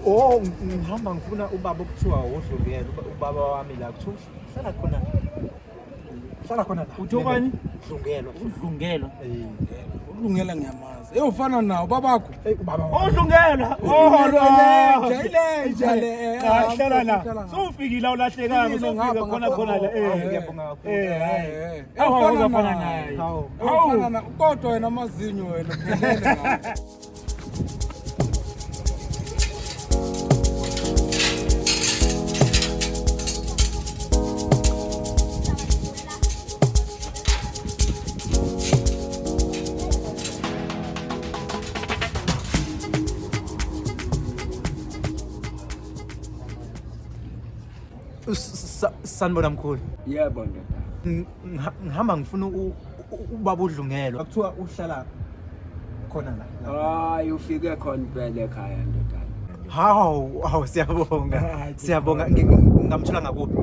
Oh, ngihamba ngifuna ubaba okuthiwa uDlungelo, ubaba wami la kuthiwa uhlala khona. Uhlala khona la. Uthi ubani? Dlungelo. Udlungelo. Eh. Udlungela ngiyamazi. Hey ufana nawo babakho. Hey ubaba wami. Udlungela. Oh lo. Ilenja, ilenja le. Cha hlala la. Sowufikile awulahlekanga Ufikile sowufika ngapha, khona ngapha. khona la. Eh. Ngiyabonga kakhulu. Eh hayi. Eh, Awu ufana uzofana naye. naye. Hawu. Ufana na kodwa wena amazinyo wena uphelele ngawo. Sanibona mkhulu. Yebo ndoda. Ngihamba ngifuna ubaba uDlungelo. Kuthiwa uhlala khona la. Hayi ufike khona impela ekhaya ndodana. Hawu, hawu siyabonga. Siyabonga. Ngamthola ngakuphi?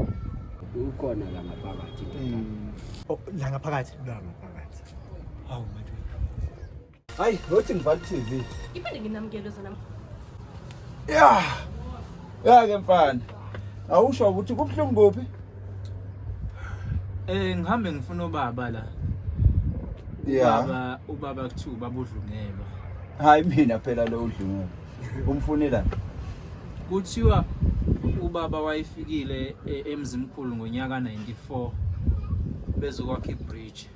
Ukhona la ngaphakathi ndodana. Oh, la ngaphakathi. La ngaphakathi. Hawu madoda. Hayi, ngothi ngivala i-TV. Iphinde nginamukele zona. Ya. Ya ke mfana. Awusho ukuthi kubuhlungu kuphi? Eh ngihambe ngifuna ubaba la. Ya. Ubaba ubaba kuthiwa ubaba udlungelwa. Hayi mina phela lo udlungelo. Umfunela. Kuthiwa ubaba wayefikile eMzimkhulu ngonyaka 94 bezokwakha ibridge.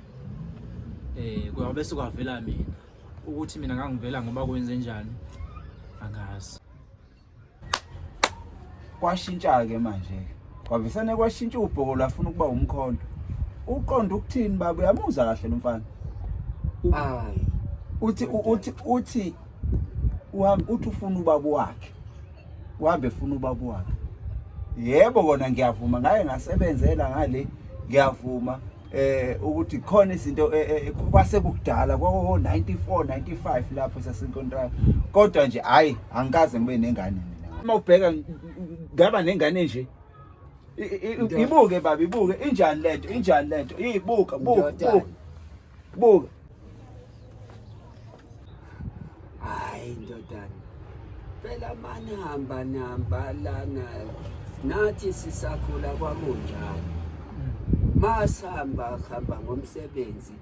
Eh kwabe sekwavela mina ukuthi mina ngangivela ngoba kwenze njani angazi. Kwashintsha ke manje. Kwavesane kwashintsha ubhoko lwafuna ukuba umkhonto. Uqonda ukuthini baba uyamuza kahle lo mfana. Hayi. Uthi uthi uthi uhamba uthi ufuna ubaba wakhe. Uhambe efuna ubaba wakhe. Yebo kona ngiyavuma ngaye ngasebenzela ngale ngiyavuma eh ukuthi khona izinto eh, eh, kwase kukudala kwako 94 95 lapho sasenkontraka kodwa nje hayi angikaze ngibe nengane mina uma ubheka ngaba nengane nje ibuke baba ibuke injani lento injani lento ibuka buka buka buka Hayi ndodana. Phela manihamba nihamba lana nathi sisakhula kwakunjalo. Masihamba hamba ngomsebenzi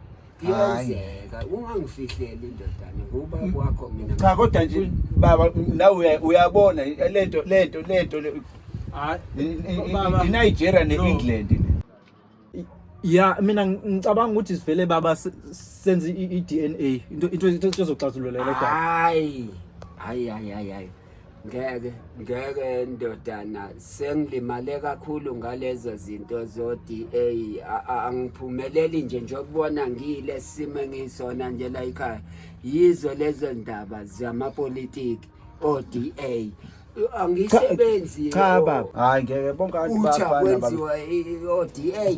kuyenzeka ungangifihleli ndodana ngoba kwakho mina cha kodwa nje baba nawe uyabona lento lento lento Hayi baba iNigeria neEngland le Ya mina ngicabanga ukuthi sivele baba senze i-DNA into into into ezoxazulula le daba. Hayi hayi hayi hayi hayi ngeke ngeke ndodana sengilimale kakhulu ngalezo zinto zo DA angiphumeleli nje njokubona ngile simo engisona nje la ekhaya yizo lezo ndaba zamapolitiki o DA angisebenzi cha baba hayi ngeke bonke abantu uthi bayafana baba akwenziwa o DA.